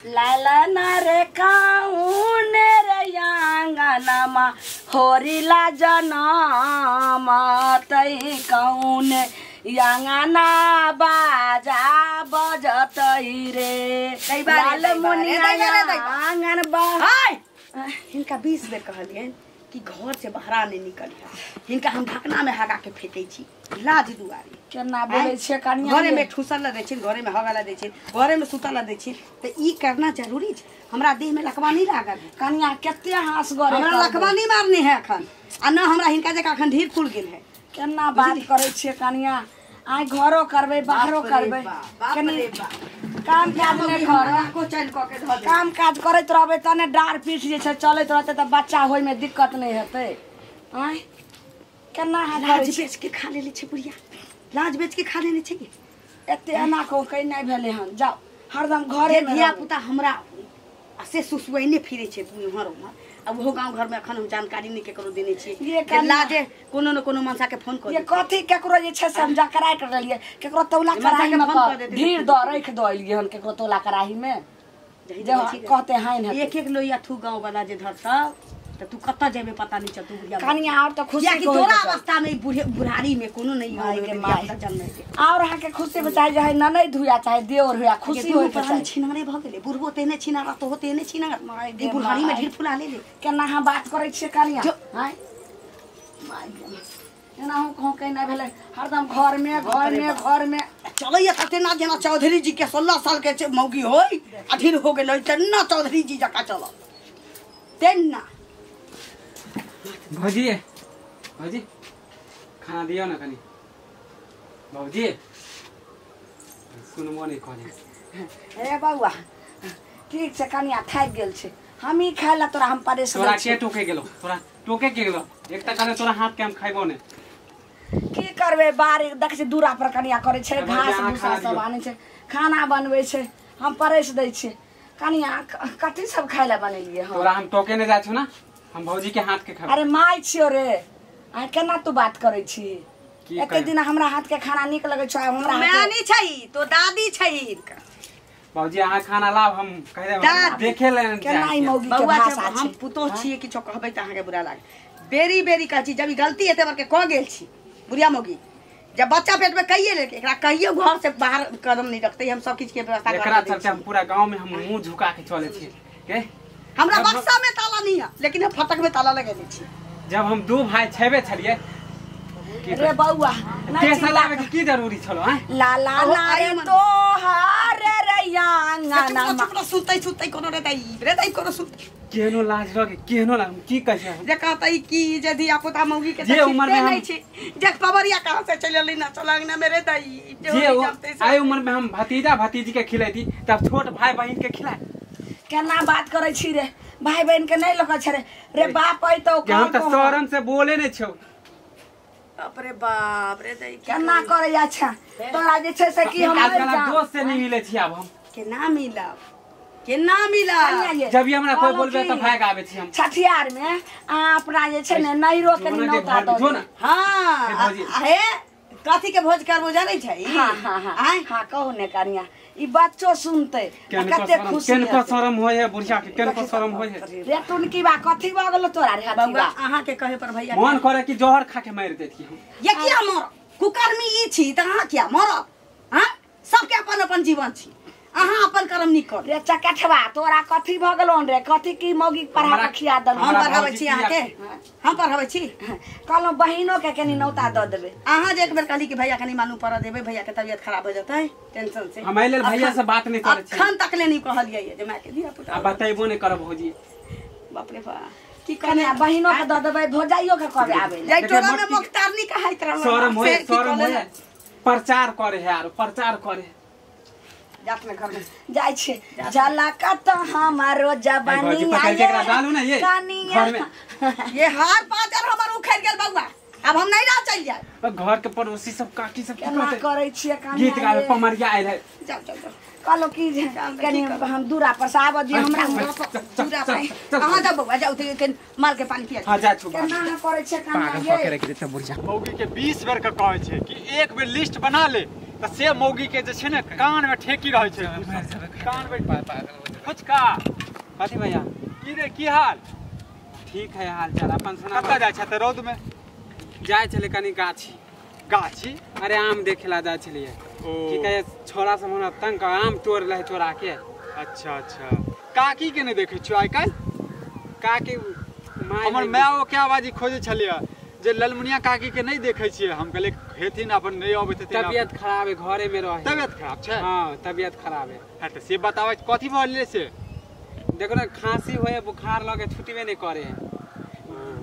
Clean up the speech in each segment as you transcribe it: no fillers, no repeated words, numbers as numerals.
लाला रे काउन रे आंगनमा होरिला जनम तै कौन आंगना बाजा बजतै रे लाल मुनिया आंगन बा। हिनका 20 बेर कहलियनि कि घर से बाहर नहीं निकलिए, हिनका हम ढकना में हगा के फेंकै छी लाज दुआरे। केना बोलै छियै कनिया, घरे में ठुसल ला दै छिन, घरे में हगा ला दै छिन, घरे में सुतल ला दै छिन, त ई करना जरूरी छै। हमरा देह में लकवा नहीं लागल है कनिया, कते हास गरे हमरा लकवा नहीं मारने है अखन, आ न हमरा हिनका जका अखन ढीर फूल गेल है। केना बात करै छियै कनिया, आइ घरो करबै बाहरो करबै, कनि काम काज नहि करब, काम काज करैत रहबै तने डाँड़ पीठ जे छै चलैत रहतै तऽ बच्चा होइमे दिक्कत नहि हेतै। आँय केना लाज बेच के खा लेने छै बुढ़िया, लाज बेच के खा लेने छै। एते एना कहू कहीं नहि भेलै हन, जाउ हरदम घरे धिया पुता हमरा आ से सुसुआइने फिरै छै एम्हर ओम्हर। आ ओहो गाँव घर में अखन हम जानकारी नहि केकरो देने छियै, लाजे कोनो न कोनो मनसा के फोन कर ये कथी केकरो जे छै से हम जा कराय कर लेलियै, केकरो तौला कराही में ढीर द रख द एलियै हन, केकरो तौला कराही में जे कहते हैं एक एक लोहिया थू गाँव वाला जे धरता त तू कतऽ जेबे पता नहीं चलतू बुढ़िया कनिया। और तो खुशी कि तोरा अवस्था में बुढ़ारी में कोनो नहीं हो, और अहाँ के खुशी बचाई जे है ननद हुआ चाहे देवर हुआ खुशी होय के चाही। छिनारे भ गेलै बुढ़बो तेने छिनारा तो हो तेने छिनार, ई बुढ़ारी में ढीर फुला ले ले। केना अहाँ बात करै छियै कनिया? हाय एना हम कहूँ कहीं नहीं भेलै, हरदम घर में घर में घर में चलैया तेना जेना चौधरी जी के 16 साल के मौगी होय आ ढीर हो गेलै तेना चौधरी जी जकाँ चलत तेना। भौजी भौजी खाना दियो ना कनी भौजी, सुनबो नहीं कहले। ए बौआ ठीक छै कनिया, थाकि गेल छै, हमही खाय ला तोरा हम परेशान। तोरा के टोके गेलो, तोरा टोके के गेलो, एक त कहले तोरा हाथ के हम खाइबो ने। की करबै, बारी देख छै दूरा पर कनिया करै छै, घास भूसा सब आनै छै, खाना बनबै छै, हम परसि दै छियै। कनिया कथी सब खाय ला बनेलियै? तोरा हम टोके नहीं जाइ छौ ना, हम भौजी के हाथ के खाबै। अरे my छियो रे, आइ केना तू बात करै छी? एते दिन हमरा हाथ के खाना नीक लगै छौ, हमरा माय नहीं छै तो दादी छै हिनकर। भौजी अहाँ खाना लाब, हम कहि देब देखे ले केना ई मौगी के भाषा छै। हम पुतोह छियै किछो कहबै त अहाँ के बुरा लागे, बेरी बेरी कहै छी। जब ई गलती एते बड़ के क गेल छी बुढ़िया मौगी, जब बच्चा पेट में कहिए लेके एकरा कहियो घर से बाहर कदम नहीं रखते, हम सब किछ के व्यवस्था कर एकरा चलते हम पूरा गांव में हम मुंह झुका के चले छी के। हमरा बक्सा में ताला नहीं है लेकिन हम फटक में ताला लगेने छी। जब हम दू भाई छेबे छलिए रे बौआ, पैसा लावे के की जरूरी छलो? हां लाला रे तोहार रे आंगना चुप सुतै सुतै कोनो रे दाई रे दाई कोनो सुतै केहनो लाज रह केहनो लाज की कहै जे कहतै की जे धिया पुता मौगी के जे उम्र में नहीं छै, जे पवरिया कहां से चलि एलै ना चलांगना मेरे दाई जे आइ उम्र में हम भतीजा भतीजी के खिलैती तब छोट भाई बहिन के खिलाए। केना बात करै छी रे, भाई बहन के नहीं लगै छै रे, रे बाप ऐ तो हम त शरम से बोले नै छौ। बाप रे बाप रे दाई केना करै अच्छा तोरा जे छै से की हम दोस्त से नहीं मिलै छी, आब हम केना मिलब केना मिलब? जब भी हमरा कोई बोलबे त भाग आबै छी हम। छठियार में अहाँ अपना जे छै ने नैरो के नौता दो। हां हे कथी के भोज करबो जानै छै? हां हां हां हां कहू ने कनिया, ई बच्चो सुनतै कते खुशी। केनको शरम होय है बुढ़िया के, केनको शरम होय है रे? टुनकी बा कथी भ गेलो तोरा रे? हाथी बा अहाँ के कहे पर भैया मन करे कि जहर खा के मार देती हम। ये किया मर कुकर्मी ई छी त अहाँ किया मरब? हां सबके अपन अपन जीवन छी, अहाँ अपन कर्म नीक कर रे चकठवा तोरा कथी भ गेलो रे? कथी की मौगी पढ़ा के खिया दल? हम पढ़ाबै छी अहाँ के, हम पढ़ाबै छी। कहलहुँ बहिनो के कनी नौता द देबै। अहाँ जे एक बेर कहली कि भैया कनी मालूम पड़ देबै, भैया के तबियत खराब हो जतै टेंशन से, हम लेल भैया से बात नहीं करै छी अखन तक ले नहीं कहलियै जे माय के धिया पुता आ बतैबो नहीं करब भौजी। बाप रे बाप की कनी बहिनो के द देबै, भौजाइयो के कहबै आबै ले। टोला में मुख्तारनी कहैत रहल शरम होय, शरम होय, प्रचार करे है आरो प्रचार करे जात में घर में जाय छी झलकत हमारो जवानी आये में ये हार पाजर हमर उखड़ गेल बउआ, अब हम नहीं रह चल जाए। घर के पड़ोसी सब काकी सब केना करै छियै? गीत गावे पमरिया आयल है। जाओ जाओ जाओ कहलो कि कनी हम दूरा पर से आबऽ दियौ हमरा दूरा पर। अहाँ जाओ बउआ जाओ ते माल के पानी पिया। हां जा छु केना करै छियै? पागल पकड़े के देते बुढ़िया मौगी के 20 बेर के कहै छै कि एक बेर लिस्ट बना ले त से मौगी के जे छै ने कान में ठेकी रहै छै कान में फुचका। कथी भैया की रे की हाल? ठीक है हाल चाल अपन सुना। कतऽ जाइ छै त रौद में? जाइ छलै कनी गाछी। गाछी? अरे आम देखेला जाइ छलियै। की कहे छोरा सब हमरा तंग आम तोड़ लै चोरा के। अच्छा अच्छा काकी के नहीं देखे छियो आइ काल्हि? काकी हमर my के आवाज खोजे छलियै जे ललमुनिया काकी के नहीं देखे छियै। हम कहलियै हेथिन अपन नहीं अबैत हेथिन। तबियत खराब है घरे में रहे। तबियत खराब छै? हां तबियत खराब है। हां त से बताबै कथी भऽ गेलै से? देखो ना खांसी होए बुखार लगे छुटबे नहीं करे है।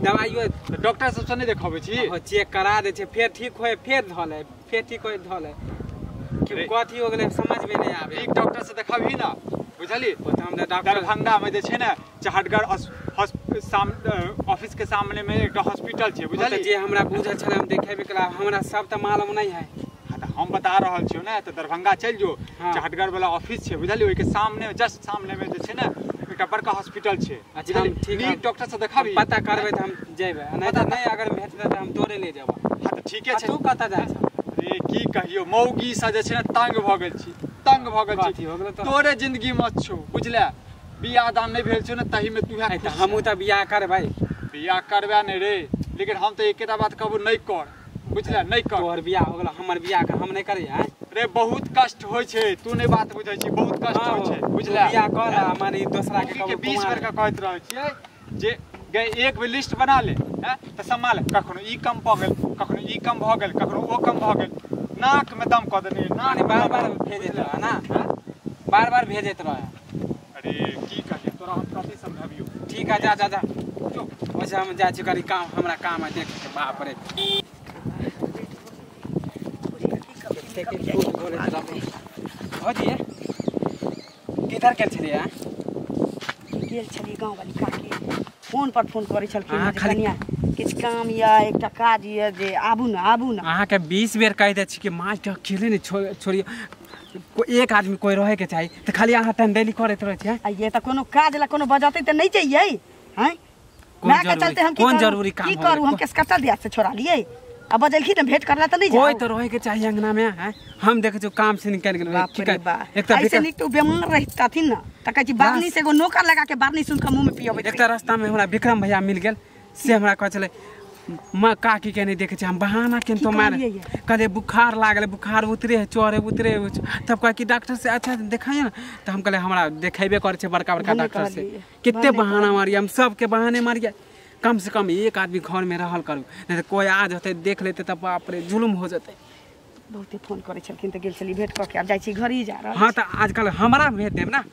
दवाइयो डॉक्टर सबसँ नहीं देखाबै छी? हो चेक करा दै छै फेर ठीक होए फेर धऽ फेर ठीक होए धऽ ले। कथी हो गेलै समझ में नहीं आवे। एक डॉक्टर से देखाबही ना बुझली? ओ त हम डॉक्टर दरभंगा में जे छै ने चहटगढ़ ऑफिस के सामने में एकटा हॉस्पिटल छै बुझली? जे हमरा बुझल छलै हम देखेबे केला हमरा सब त मालूम नहीं है। हां त हम बता रहल छियौ ने त दरभंगा चलि जो चहटगढ़ वाला ऑफिस छै बुझली? ओइ के सामने जस्ट सामने में जे छै ने एकटा बड़का हॉस्पिटल छै। अच्छा ठीक है डॉक्टर से देखाबी। पता करबै त हम जेबै नहीं त नहीं अगर भेटतै त हम तोरे ले जेबै। हां त ठीके छै। तू कतऽ जाइ छ? रे की कहियो मौगी से जे छै ने तंग भऽ गेल छी तंग भऽ गेल छी। तोरे जिंदगी मत छौ बुझले? बियाह दान नहीं भेल छौ ने तही में तू है। त हमहूँ त बियाह करबै। बियाह करबै नहीं रे लेकिन हम त एकेटा बात कहबो नहीं कर बुझले? नहीं कर। तोहर बियाह हो गेल हमर बियाह कर हम नहीं करी हैं? रे बहुत कष्ट होय छै तू नहीं बात बुझै छी बहुत कष्ट होय छै बुझले? बियाह कर आ माने दोसरा के कहबो 20 बेर के कहैत रहै छियै जे गए एक बेर लिस्ट बना ले हैं त सम्हाल कखनो ई कम भऽ गेल कखनो ई कम भऽ गेल कखनो ओ कम भऽ गेल नाक में दम कऽ देने नाक बार बार भेजैत रह ना बार बार भेजैत रह। अरे की कहियो तोरा हम कथी समझाबियो। ठीक है जा जा जा जो वैसे हम जाइ छी कनी काम हमरा काम है देख के। बाप रे भौजी किधर गेल छलियै? गेल छलियै गाँव वाली काकी फोन पर फोन करै छलखिन जे कनिया किछु काम यऽ एकटा काज यऽ जे आबू ना आबू ना। अहाँके 20 बेर कहि दै छी कि माछ अकेले नहीं छोड़ियो एक आदमी कोई रहे के चाही त खाली अहाँ तंदेली करैत रहै छी। आ ये त कोनो काज ला कोनो बजतै त नहीं चाहिए हैं? माय के चलते हम कोन जरूरी काम की करू हम केस कटल दिया से छोड़ा लिए आ बजलखिन त भेंट करला त नहीं कोई त रहे के चाहिए अंगना में हैं? हम देखै छी काम से निकल गेल। एक त ऐसे निक तो बेमार रहताथिन ना त कहै छी बारनी से एगो नोकर लगा के बारनी सुन के मुंह में पियबै। एक त रास्ता में हमरा विक्रम भैया मिल गेल से हमरा कहै छलै माँ काकी के नहीं देखे छी हम बहाना के तो मारे कहले बुखार लागल बुखार उतरे है चढ़े उतरे तब कह कि डॉक्टर से अच्छा देखाइए ना त हम कहले हमरा देखेबे करै छै बड़का बड़का डॉक्टर से। कितने बहाना मारिए हम सबके बहाने मारिए। कम से कम एक आदमी घर में रहल करू नहीं तो कोई आ जतै देख लेते त बाप रे जुलुम हो जतै। बहुते फोन करै छलखिन त गेल छली भेंट कऽ के आब जाइ छी घर ही जा रहल। हां त आजकल हमरा भेज देब ना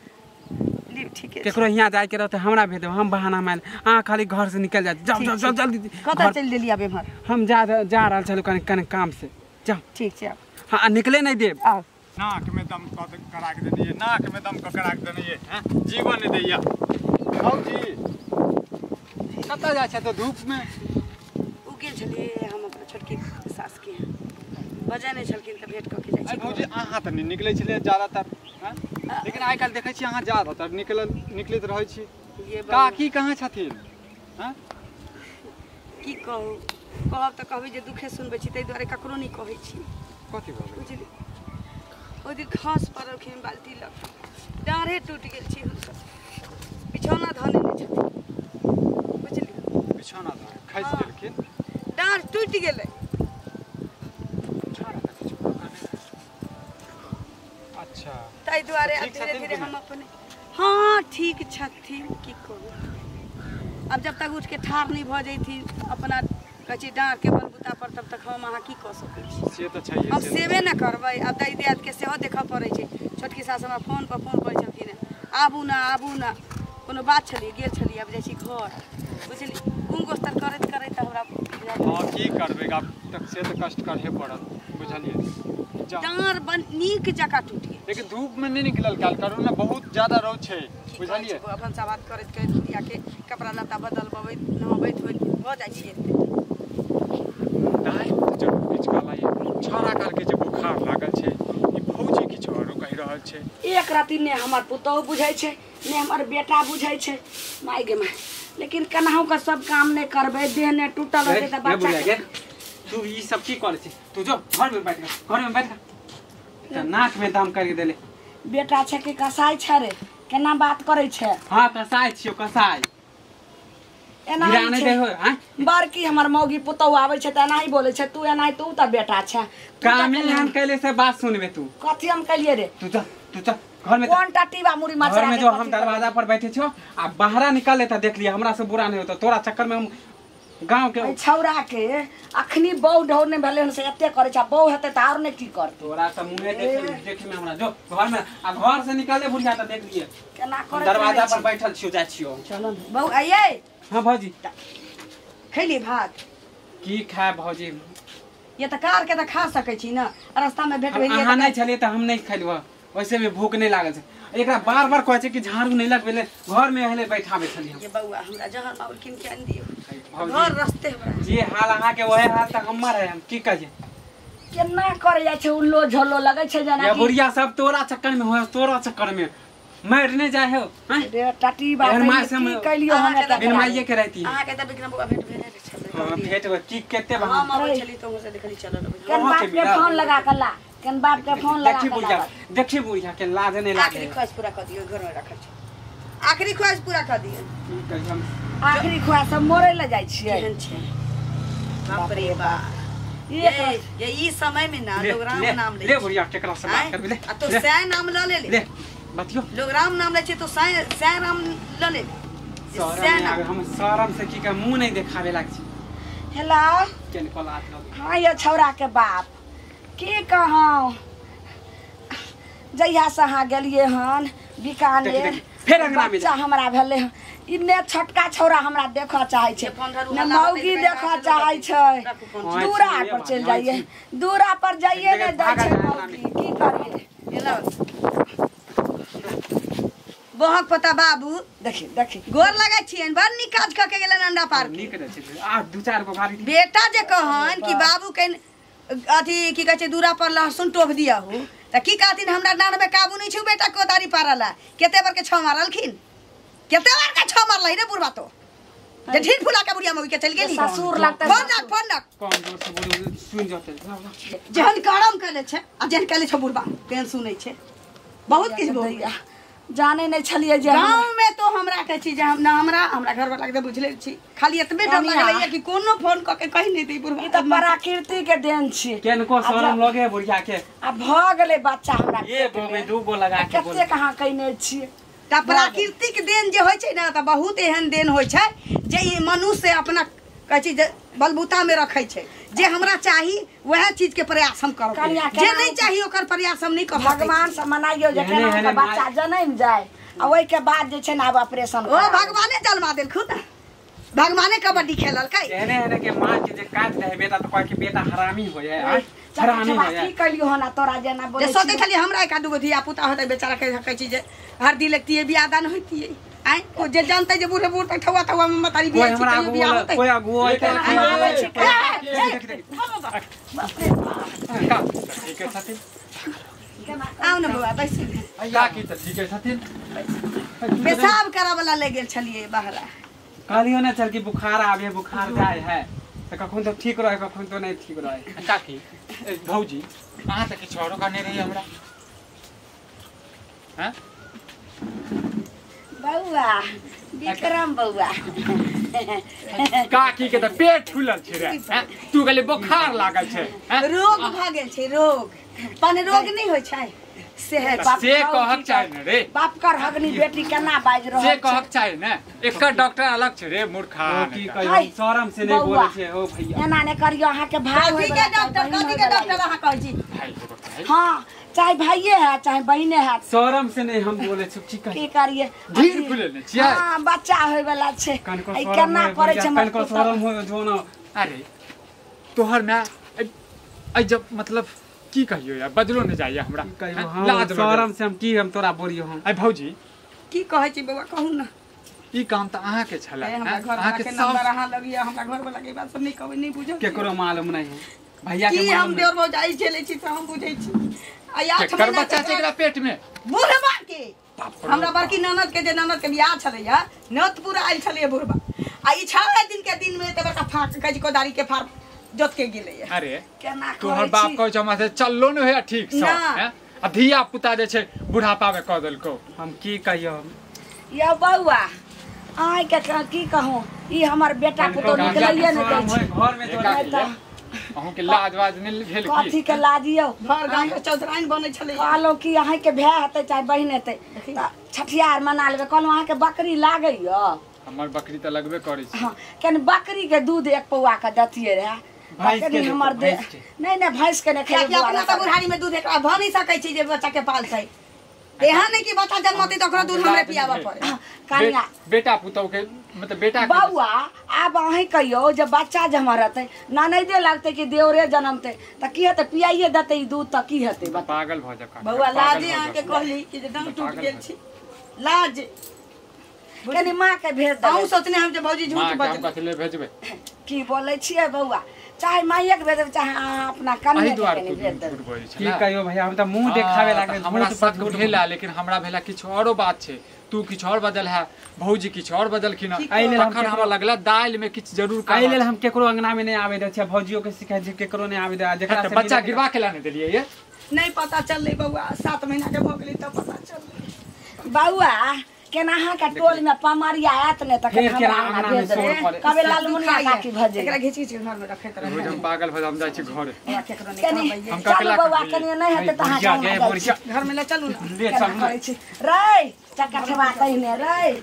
ठीक है केकरो हियां जाय के रहते हमरा भेज देब हम बहाना मार अहाँ खाली घर से निकल जा जाओ जाओ जाओ जल्दी। कतऽ चलि देली आब एम्हर? हम जा जा रहल छलहुँ कनि कनि काम से। जाओ ठीक छै। हाँ निकले नहीं देब। आउ नाक में दम करा के देनिये नाक में दम करा के देनिये हैं जीवन नहीं दैया। भौजी कतऽ जाइ छै तो धूप में? उ गेल छलियै हम अपना छोटकी सास के बजै नहि छलखिन तऽ भेंट कऽ के जाइ छी। भौजी अहाँ तऽ नहि निकलै छलियै ज्यादातर हैं? लेकिन आइ काल्हि देखै छी अहाँ ज्यादातर निकलैत रहै छी। काकी कहाँ छथिन हैं? की कहू कहब तऽ कहबै जे दुखे सुनबै छी ताहि दुआरे ककरो नहि कहै छी। कथी भऽ गेल? बुझली ओहि दिन खसि पड़लखिन बाल्टी लग डाँढ़े टूटि गेल छी हुनकर बिछौना धऽ लेने छथिन बुझली। बिछौना धऽ खसि गेलखिन डाँढ़ टूटि गेलै। अच्छा ताहि दुआरे धीरे धीरे हम अपने हाँ ठीक छथिन की कहू अब जब तक उठ के ठाढ़ नहीं भऽ जैथिन अपना कहै छी डाँढ़ के बलबूता पर तब तक हम अहाँ की कऽ सकै छी? से तऽ छैहे हम सेवे न करबै। आब दाइ दियादके सेहो देखऽ पड़ै छै। छोटकी सास हमरा फोन पर फोन करै छलखिन आबू ना आबू ना कोनो बात छलियै गेल छलियै आब जाइ छी घर बुझली गुम गोस्तर करैत करैत हमरा हाँ की करबै आब तक से तऽ कष्ट करहे पड़त बुझलियै। डाँढ़ बन नीक जकाँ टूटि गेल। लेकिन धूप में नहीं निकलल काल करू ना बहुत ज्यादा रौद छै बुझलियै। अपन सब बात करैत करैत बुढ़िया के कपड़ा लत्ता बदलबैत नहबैत होइत भऽ जाइ छियै। दाइ जरूर किछु कहला छौड़ा काल के जे बुखार लागल छै ई भौजी किछु आरो कहि रहल छै। एक राति ने हमर पुतोहु बुझै छै ने हमर बेटा बुझै छै my गे my लेकिन केनाहु के सब काम नहीं करबै देह ने टूटल रहतै त बच्चा तू ई सब की करै छी? तू जो घर में बैठ घर में बैठ। त नाक में दम कर देले। बेटा छै कि कसाई छै रे, केना बात करै छै? हां कसाई छियो कसाई। एना नहीं दे हो। हां बड़की हमर मौगी पुतौ आबै छै त एना ही बोलै छै, तू एना तू त बेटा छै। कामे हम कैले से बात सुनबे तू। कथि हम कैलिए रे? तू जा तू जा घर में। कोन टाटीबा मुरी मचरा घर में जो हम दरवाजा पर बैठे छो आ बाहरा निकल लेता देख लिया, हमरा से बुरा नहीं होता तोरा चक्कर में। हम गांव के छौरा के अखनी बहु ढौर नहीं भेलै हन से एते करै छै, बहु हेतै त और नै की करतै। तोरा त मुंहे देखे देखे में हमरा जो घर में आ घर से निकले बुढ़िया त देख लिए केना करै। दरवाजा पर बैठल छियो, जाइ छियो। चलो बहु आइए। हां भौजी खैली भात? की खाए भौजी, ये त कार के त खा सकै छी न, रास्ता में भेट भेलिए। अहां नहीं छलिए त हम नहीं खैलु, वैसे भी भूख नहीं लागल छै। एकरा बार बार कहै छै कि झाड़ू नहीं लगबेले, घर में हेले बैठाबे छलिए हम। ये बौआ हमरा जहर माउल किन के आनि दियो घर रास्ते हमरा। जे हाल अहां के वहे हाल त हमर है, हम की कहिए। केना करे जाय छै उल्लो झोलो लगै छै जना ये बुढ़िया सब तोरा चक्कर में हो, तोरा चक्कर में मरने जाय हो। हैं रे टाटी बात की कहलियो हम त बिन माइये के रहती। अहां के त विक्रम बौआ भेट भेले छलै। हां भेट की केते हम आबै छली त हमसे देखली चलल। केन बाप के फोन लगा के ला, केन बाप के फोन लगा देखी बुढ़िया, देखी बुढ़िया के लाज नहीं लागे। आखिरी ख्वाहिश पूरा कर दियो, घर में रखल छै। आखिरी ख्वाहिश पूरा कर दियो। की कहियो हम आखिरी ख्वाहिश सब मरे ले जाय छियै। केहन छै बाप रे बाप। ये ई समय में ना लोग राम नाम ले ले बुढ़िया केकरा से बात करबे ले। आ तो सै नाम ल ले ले बतियो। लोग राम नाम ले छै तो सै सै राम ल ले। सै नाम हम शरम से की के मुंह नहीं देखावे लाग छी। हेलो केन कॉल आत लगे। हां ये छौरा के बाप की कहौ, जहिया से अहाँ गेलिए हन बीकानेर फेर अंगना में बच्चा हमरा भेलै हन। ई ने छोटका छौरा हमरा देखऽ चाहै छै ने मौगी देखऽ चाहै छै, दूरा पर चलि जाइए, दूरा पर जाइए ने दै छै मौगी, की करिए। बहक पता बाबू देखी देखी गोर लगै छियनि, बड़ नीक काज कऽ के गेलनि अंडा पार। नीक रहै छै आ दू चार गो गाड़ी। बेटा जे कहन कि बाबू के अथी की कहै छै दूरा पर लहसुन टोप दियहु त की कहथिन, हमरा डाँढ़ में काबू नहीं छै बेटा कोदारी पारला। केते बार के छौ मारलखिन, केते बार के छौ मारलै रे बुढ़बा तो जे ढील फुला के बुढ़िया मौगी के चलि गेली। ससुर लगतै फोन रख, फोन रख। कौन जोर से बोलू सुन जते। जेहन करम केले छै आ जेहन केले छै बुढ़बा तेहन सुनै छै। बहुत किछु बोल जाने नहीं छलिए जे गांव में तो हमरा कहै छी जे हम ना हमरा हमरा घर वाला के बुझले छी, खाली एतबे डर लगैया कि कोनो फोन क के कहि नहीं दै बुढ़बा। ई त प्रकृति के देन छी। केनको शरम लगे बुढ़िया के। आ भ गेलै बच्चा हमरा एक गो में दू गो लगा के बोल कते कहां कइने छी। त प्राकृतिक देन जे होइ छै ना त बहुत एहन देन होइ छै जे ई मनुष्य अपना कहै छी जे बलबूता में रखै छै। जे हमरा चाही वएह चीज के प्रयास हम करब, जे नहीं चाही ओकर प्रयास हम नहीं करब। भगवान से मनाइयो जे केना के बच्चा जनम जाय आ ओइ के बाद जे छै ना आब ऑपरेशन। ओ भगवाने जन्मा देलखुन ना, भगवाने कबड्डी खेललकै। एहने एहने के मां के जे काट रहे बेटा त कहै कि बेटा हरामी हो जाए, हरामी हो जाए। की कहलियो हन तोरा जेना बोलै जे सोचै छलियै हमरा एक दू गो धिया पुता होतै बेचारा के कहै छी जे हरदी लगतियै बियाह दान होइतियै। आइ ओ जे जानतै जे बूढ़े बूढ़ तक ठौआ ठौआ में मतारी बियाह छी तैयो बियाह होतै। कोई अगुआ आबै छै ठीक है छथिन। आउ न बौआ बैसू। काकी त ठीक है छथिन। पेशाब करऽ वाला ले गेल छलियै बाहरा। कहलियो ना चल कि बुखार आवे बुखार जाए है त कखन तो ठीक रहे कखन तो नहीं ठीक रहे। काकी भौजी अहाँ त किछु औरो कहने रही हमरा। हां बौआ विक्रम बौआ काकी के त पेट फूलल छै रे, तू कहले बुखार लागल छै, रोग भ गेल छै। रोग पन रोग नहीं होइ छै से है। से कहक चाही ने रे, बाप कर हगनी बेटी केना बाजि रहल से कहक चाही ने। एकर डॉक्टर अलग छै रे मूर्खा। की कहियो शरम से नहीं बोलै छै। हो भैया एना ने करियो, अहाँ के भाई कथी के डॉक्टर, कथी के डॉक्टर अहाँ कहै छी? भाई हां चाहे भाइये है चाहे बहिने है, शरम से नहीं हम बोले छी। की की करिए ढीर फुले ने छियै। हां बच्चा होय वाला छै, ई केना करै छै? कनको शरम हो जो ना। अरे तोहर माय ऐ जब मतलब की कहियो यार, बजलो ने जाइए हमरा लाज शरम से। हम की हम तोरा बोलियो हम। ऐ भौजी की कहै छी बौआ कहू ना। ई काम त अहाँ के छला, हमरा घर अहाँ के के नंबर अहाँ लगिया, हमरा घर वाला के बात सब नहीं कहबै, नहीं बुझल केकरो मालूम नहीं है भैया के। की हम देवर भौजाई चले छी त हम बुझै छी। आ 8 महीना बच्चा छै एकरा पेट में बुढ़बा के। हमरा बड़की ननद के जे ननद के बियाह छलैया नत पूरा आयल छलैया बुढ़बा। आ ई 6 दिन के दिन में त बड़का फाक कहै छी कोदारी के फार जोत के गेलैया। अरे केना तोहर बाप कहै छै हमरा से चललो नै होया ठीक से हैं आ धिया पुता जे छै बुढ़ापा में कह देलको। हम की कहियो यौ बौआ आइ के की कहूं ई हमर बेटा पुतोह निकलैये नै दै छै घर में तो अहूं के लाज वाज नै भेल की कथी के लाज यौ घर गांव के चौधराइन बनै छलै। कहलहुँ कि अहाँ के भाय हेतै चाहे बहिन हेतै त छठियार मना लेबै। कहलहुँ अहाँ के बकरी लागैया? हमर बकरी त लगबे करै छै। हां कनि बकरी के दूध एक पौआ के दतियै रहे भैंस के हमर नहीं नहीं भैंस के नहीं कियाकि अपना त बुढ़ारी में दूध एकरा भ नहीं सकै छै जे बच्चा के पालतै। एहन नहीं कि बच्चा जन्मतै त ओकरा दूध हमरे पियाबऽ पड़े। कनिया बेटा पुतोह के मतलब बेटा के बौआ आब अहीं कहियो जब बच्चा जमा रहतै ननैदे लगतै कि देवरे जनमतै त की हेतै पियाइए देतै ई दूध त की हेतै? पागल भ जाब बौआ। लाजे अहाँ के कहली कि जे दम टूट गेल छी लाज कनि माँ के भेज दे। अहूँ सोचने हम जे भौजी झूठ बजै। कथी ले भेजबै? की बोलै छियै बौआ चाहे माइए के भेजबै चाहे अहाँ अपना कनिया के कनि भेज देबै। की कहियो भैया हम त मुंह देखावे लागल हमरा शक भेला लेकिन हमरा भेला किछु औरो बात छै। तू किछु और बदल है भौजी किछु और बदलखिन तखन हमरा लगला दालि में किछु जरूर एहि लेल हम केकरो अंगना में नहीं आवे दै छियै। भौजियो के सिखाय जे केकरो नहीं आवे दे जेकरा से बच्चा गिरवा के लाने देलियै ये नहीं पता चललै बौआ 7 महीना के भ गेलै तब पता चललै। बौआ केना अहाँ के टोल में पमरिया आयत ने तखन हमरा अंगना भेज देबै। कबे लालमुनिया काकी भजे एकरा घीच घीच घर में रखैत रहै। रोज हम पागल भ हम जाइ छी घरे। हम चलू बौआ कनि नहीं हेतै त अहाँ घर में ले चलू ले चलू रे चकठवा कहिने रे।